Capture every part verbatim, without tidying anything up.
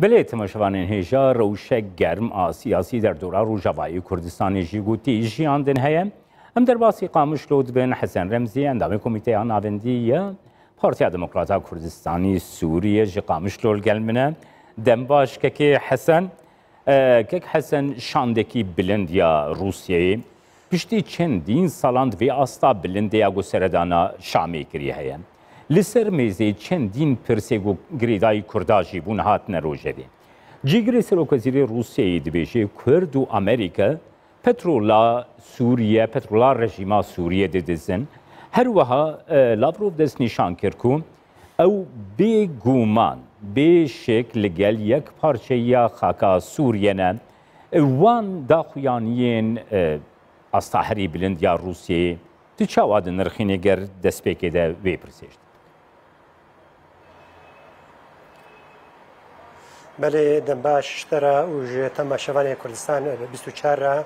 Belê, temaşevanên hêja, rewşek germ a siyasî derdora Rojavayê Kurdistanê jî gotî jiyan din heye. Em derbasî Qamişlo dibin. Hesen Remzî, endamê Komîteya Navendî ya Partiya Demokrata Kurdistanî Sûriyê, ji Qamişlo li gel min e. Dem baş, kekê Hesen. E, kek Hesen, şandekî bilind ya Rûsyayê piştî çendîn salan di vê asta bilindê ya ku seredana Şamê kirî heye. Li ser mêzê çendîn pirsê ku girêdayî Kurda jî bûn hatine rojevê. Cîgirê Serokwezîrê Rûsyayê dibêje Kurd û Amerîka petrola Sûriye, petrola rejîma Sûriye didizin. Her wiha, e, Lavrov destnîşan kir ku ew bêguman, bê şek li gel yekparçeyiya xaka Sûriye ne. Wan daxuyaniyên, e, asta herî bilind ya Rûsyayê tu çawa dinirxînî ger destpêkê de vê pirsê ji te? Belê, dem baş ji te re û ji temaşevanê Kurdistan bîst û çar re.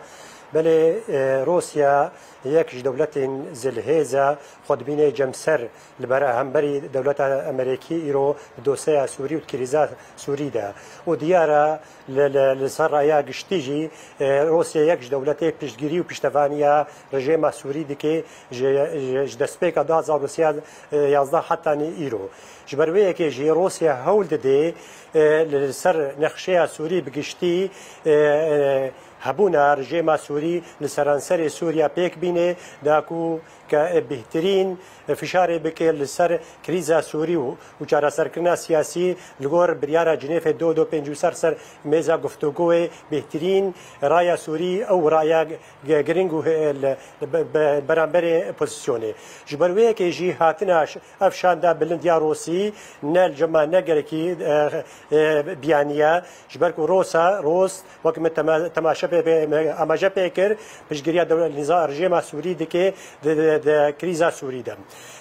Belê, e, Rûsya yek ji dewletên zilhêz e, xwe dibîne cemser li ber hemberî dewleta Amerîkî îro di dosyeya Sûrî û di krîza Sûrî de. Û diyar e li, li, li ser raya giştî jî, e, Rûsya yek ji dewletê piştgirî û piştevaniya rejêma Sûrî dike ji, ji, ji destpêka du hazar û sêzdeh, e, yazdeh hetanî îro. Ji ber wê yekê jî Rûsya hewl dide, e, li ser nexşeya Sûrî bi giştî, e, e, hebûna rejêma Sûrî li seranserê Sûriya pêk bîne, da ku ke bêhtirîn fişarê bike li ser krîza Sûrî û, û çareserkirina siyasî li gor biryara Cinêfê du du pêncî ser ser mêza guftûgoyê bêhtirîn raya Sûrî ew raya ge-, giring û he-, li, be-, be-, beramberê opozîsyonê. Ji ber wê yekê jî hatina ş-, ev şanda bilind ya Rûsî ne li cem me ne gelekî, e, e, biyaniye. Ji ber ku Rosa, Ros, wek min tema-, temaşe pê, pê, me amaje pê kir, piştgiriya dewle-, niza-, rejêma Sûrî dike di, di, di krîza Sûrî de.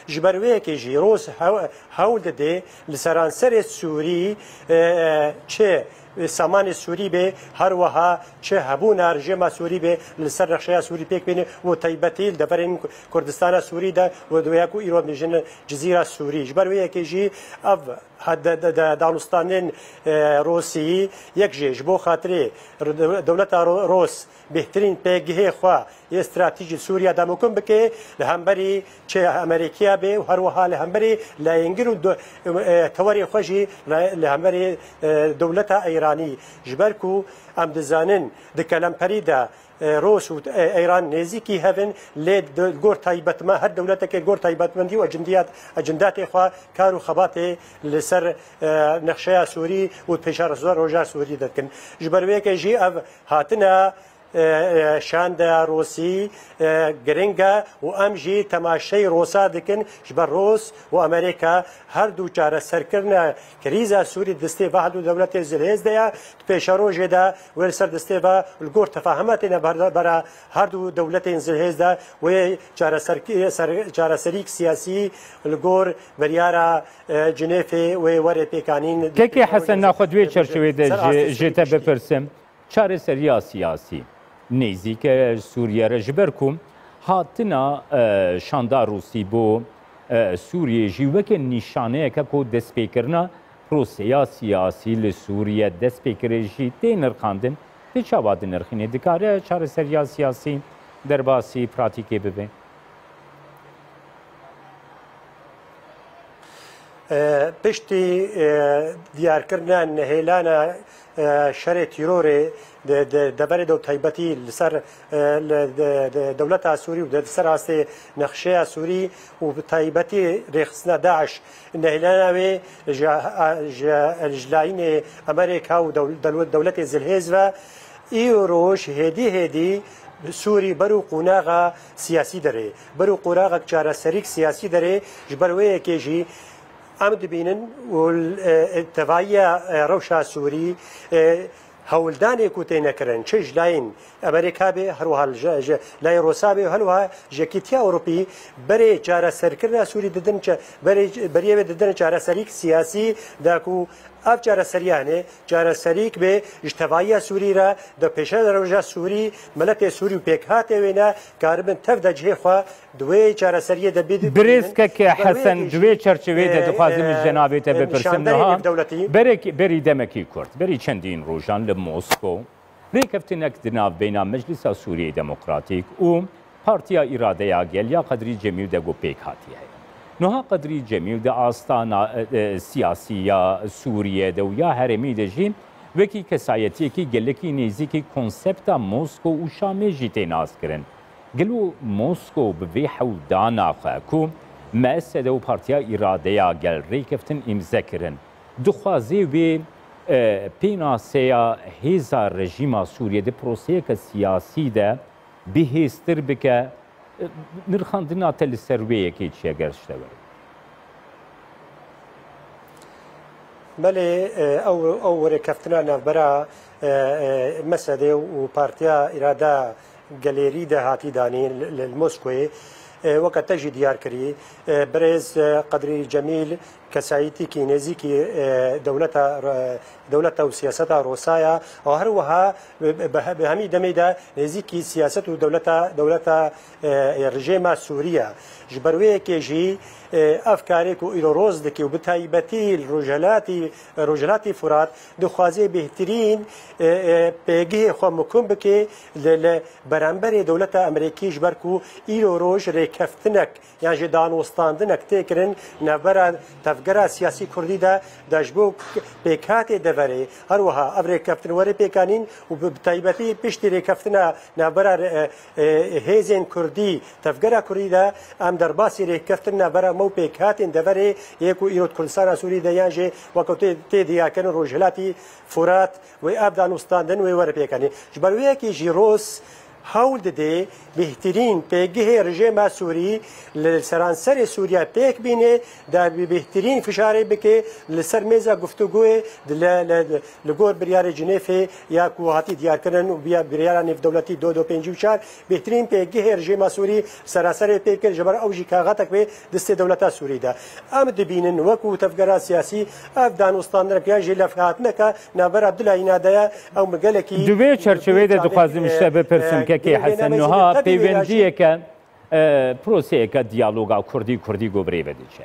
Ji ber wê yekê jî Ros hew-, hewl dide li seranserê Sûrî, e, e, çi samanê Sûrî be, her wiha çi hebûna rejêma Sûrî be, li ser nexşeya Sûrî pêk bîne û taybetî li deverên Kurdistana Sûrî de û di wê ku îro dibêjin Cizîra Sûrî. Ji ber wê yekê jî ev ha, de, de, de, danûstanên, e, Rûsî, yek jê ji bo xatirê re-, dewleta Ro-, Ros bêhtirîn pêgihê xwe yê stratejî Sûriya de mûkim bike, li hemberî çi Amerîkiya be û her wiha li hemberî layengir û do-, e, tewerê xwe jî li, li hemberî, e, dewleta Îranî. Ji ber ku em dizanin di kelemperî de e, Rûs û, e, Îran nêzîkî hev in, lê di gor taybetme-, her dewleteke gor taybetmendî û ecindiyat-, ecindatê xwe, kar û xebatê li ser, e, nexşeya Sûrî û pêşerojera Sûrî de dikin. Ji ber wê yekê jî ev hatina, e, e, şanda Rûsî, e, giring e û em jî temaşeyî Rûsa dikin, ji ber Rûs û Amerîka her du çareserkirina krîza Sûrî di destê ve her du dewletê zilhêz de ye. Di pêşerojê de wê li ser destê ve li gor tefahimetê ne ber-, bera her du dewletên zilhêz de wê çareserkî-, ser-, çareserîk siyasî li gor biryara, e, Cinêfê wê were pêkanîn. Kekê Hesen, naxwe di wê çerçevê de ji, ji te bipirsim. Çareseriya siyasî nêzîk e Sûriye re, ji ber ku hatina, e, şanda Rûsî bo, e, Sûriyê jî weke nîşaneyeke ku destpêkirina proseya siyasî li Sûriye dest pê kire jî tê nirxandin. Tu çawa dinirxînî? Dikare çareseriya siyasî derbasî pratîkê bibe? E, piştî, e, diyarkirina nehêlana, e, şerê tîrorê di, di deverê de û taybetî li ser, e, li, di, di dewleta Sûrî û di ser astê nexşeya Sûrî û bi taybetî rêxistina DAIŞ nehêlana wê ji, a, ji, ji layînê Amerîka û dew-, dew-, dewletê zilhêz ve, îro ji hêdî hêdî Sûrî ber û qonaxa siyasî derê, ber û qonaxek çareserîk siyasî derê. Ji ber wê yekê jî em dibînin û, e, e, tevahiya, e, rewşa Sûrî, e, Hewldanê ku têne kirin, çi ji layên Amerîka bê, her wiha ji, ji layê Rûsa bê, her wiha ji Yekîtiya Ewropî, berê çareserkirina Sûrî didin çe-, berê, beriyê wê didin çareserîk siyasî, da ku ev çareseriyane, çareserîk bê ji tevahiya Sûrî re, di pêşerojya Sûrî, miletê Sûrî û pêkhatê wê ne, karibin tev de cihê xwe di wê çareseriyê de bî-, Birêz bînin. Keke Ji ber wê Hesen, yekê di jî, wê çerçeveyê de e, dixwazim ji e, cenabê te e, bipirsim nîşanderên niha. Nêvdewletî. Berek-, berî demekî kurt, berî çendîn rojan li Moskow rêkeftinek di navbeyna Meclisa Sûriyeyê Demokratîk û Partiya Îradeya Gel ya Qedrî Cemîl de got pêk hatiye. Niha Qedrî Cemîl di astana, e, e, siyasî ya Sûriyê de û ya herêmî de jî wekî kesayetiyekî gelekî nêzîkî konsepta Moskow û Şamê jî tê naskirin. Gelo Moskow bi vê hewldana xwe ku M S D û Partiya Îradeya Gel rêkeftin îmze kirin, dixwaze wê, e, pênaseya hêza rejîma Sûriyê di proseyeke siyasî de bihêztir bike? E, nirxandina te li ser wê yekê çi ye ger ji te were? Belê, e, ew, ew rêkeftina navbera, e, e, M S D û Partiya Îrada Gelêrî de hatî danîn li, li Moskoyê. E, weke te jî diyar kirî, e, birêz, e, Qedrî Cemîl kesayîtîkî nêzîkî, e, dewleta, e, dewleta û siyaseta Rûsaya, û her wiha bi, bi, bi hemî demê de nêzîkî siyaset û dewleta, dewleta, e, e, rejêma Sûriye. Ji ber wê yekê jî, e, ev karê ku îro roz dike û bi taybetî li Rojhelatî, Rojhelatî Furat dixwaze bêhtirîn, e, e, pêgihê xwe mikum bike li, li beramberê dewleta Amerîkî, ji ber ku îro roj rêkeftinek yan jî danûstandinek tê kirin navbera tevgera siyasî kurdî de, de ji bo pêkhatê deverê, her wiha ev rêkeftin were pêkanîn û bi, bi taybetî piştî rêkeftina navbera, e, e, hêzên kurdî, tevgera kurdî de em derbasî rêkeftin navbera me û pêkhatên deverê yê ku îro di Kurdistana Sûrî de yan jî weke tê, tê diyarkirin Rojhilatî Furat wê ev danûstandin wê were pêkanîn. Ji ber wê yekê jî Rûs hewl dide bêhtirîn pêgihê rejêma Sûrî li seranserê Sûriye pêk bîne, da bi bêhtirîn fişarê bike li ser mêza guftûgoyê di le, le, li gor biryarê Cinêfê ya ku hatî diyarkirin û biya biryara nêvdewletî do do pêncî û çar, bêhtirîn pêgihê rejêma Sûrî seranserê pê bike, ji ber ew jî kaxetek bê distê dewleta Sûrî de. Em dibînin wekû tevgera siyasî ev danûstandinek yan jî levhatineke navbera du layîna de ye, ew mi gelekî Di vê çerçeveyê de dixwazim ji te bipirsim, e, kekê Hesen, niha pêwendiyeke, e, proseyeke diyaloga Kurdî-Kurdî ku bi rê ve diçe.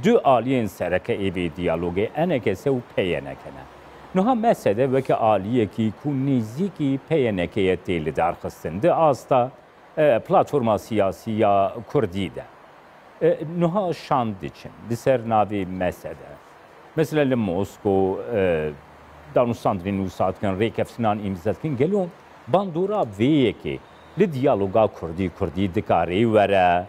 Du aliyên sereke ê vê diyalogê E N K S û P Y N K ne. Niha M S D weke aliyekî ku nêzîkî P Y N K'ê ye tê lidarxistin. Di asta e, platforma siyasî ya Kurdî de, e, niha şand diçin li ser navê M S D. Mesela li Moskow, e, danûstandinên wisa dikin, rêkeftinan îmze dikin. Gelo bandora vê yekê li diyaloga Kurdî-Kurdî dikare were?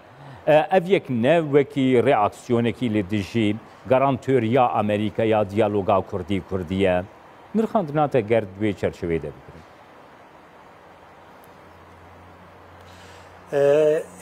E, ev yek ne wekî reaksiyonekî li dijî garantoriya Amerîka ya diyaloga Kurdî-Kurdî ye? Nirxandina te ger di wê çerçeveyê de bigirin.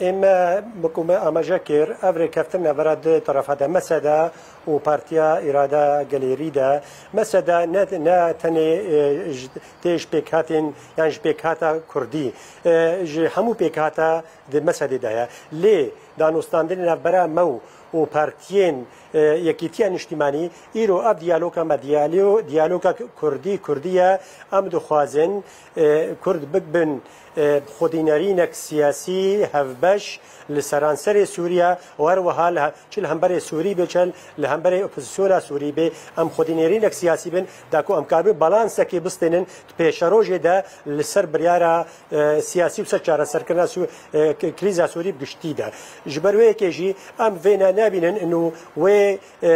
Ê me, wekû me amaje kir, ev rêkeftin navbera du terefa de, M S D û Partiya Îrada Gelêrî de, M S D ne, ne tenê, e, ji, tê ji pêkhatên, yan ji pêkhata Kurdî, e, ji hemû pêkhata di M S D de ye. Lê danûstandinê navbera me û û partiyên, e, Yekîtiya Niştimanî, îro ev diyaloga me diyalo-, diyaloga Kurdî, Kurdî ye. Em dixwazin, e, Kurd bibin, e, xwedînerînek siyasî, hevbeş li seranserê Sûriye û her wiha li he-, çi li hemberê Sûrî bê, çi li hemberê opozisyona Sûrî bê, em xwedînerînek siyasî bin, da ku em karibin balansekê bistênin di pêşerojê de li ser biryara e, siyasî û ser çareserkirina Sû-, e, k-, krîza Sûrî bi giştî de. Ji ber wê yekê jî em vê ne nebînin û wê, e,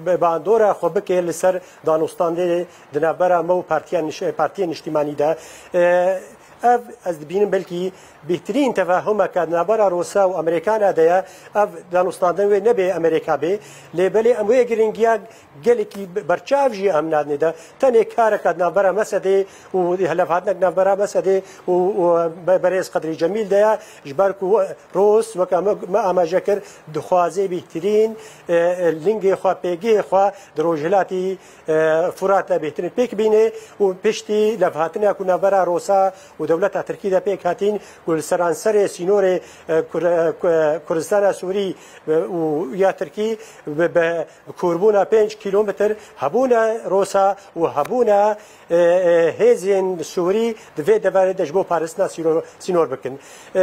e, bandora xwe bike li ser danûstandê di navbera me û partiya niş-, partiyên niştîmanî de. E, Ev, ez dibînim, belkî bêhtirîn tefahumeke di navbera Rûsa û Amerîkana de ye. Ev danûstandin wê nebê Amerîka bê, lê belê em wê giringiya gelekî berçav jî em nadinê de. Tenê kareke di navbera Mesedê û levhatinek di navbera Mesedê û, û be-, berêz Qedrî Cemîl de ye, ji ber ku Rûs, weke me, me amaje kir, dixwaze bêhtirîn, e, e, lingê xwe, pêgehê xwe di rojhilatî e, Furat de bêhtirîn pêk bîne û piştî levhatina ku navbera Rûsa û dewleta Tirkî de pêk hatîn, ku li seranserê sînorê, e, Kur-, e, Ku-, Kurdistana Sûrî, e, û ya Tirkî bi, bi kûrbûna pênc kîlometr hebûna Rûsa û hebûna, e, e, hêzên Sûrî di vê deverê de ji bo parastina sîro-, sînor bikin. E,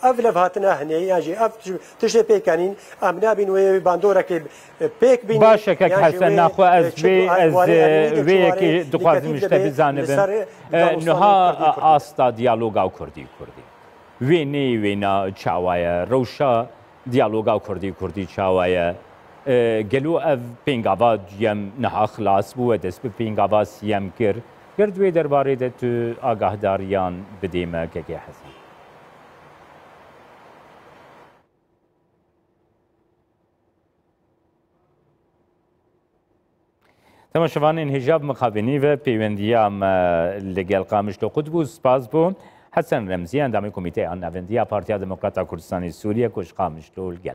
ev levhatina hinê, yan jî ev tiştê pêk anîn, em nabîn wê bandorekê pêk bîne. Baş e, kek Hesen, naxwe ez vê, ez, e, vê yekê dixwazim ji te bizanibim. E, niha asta diyaloga Kurdî Kurdî. Wê neyê wêna çawa ye? Rewşa diyaloga Kurdî Kurdî çawa ye? E, gelo ev pêngava duyem niha xilas bû, we dest bi pêngava siyem kir? Ger di wê derbarê de tu agahdariyan bidê me, kekê Hesen. Temaşevanên hêja, bi mixabinî ve pêwendiya me li gel Qamişlo qut bû. Spas bo Hesen Remzî, endamê Komîteya Navendiya Partiya Demokrata Kurdistanê Sûriye ku ji Qamişlo li gel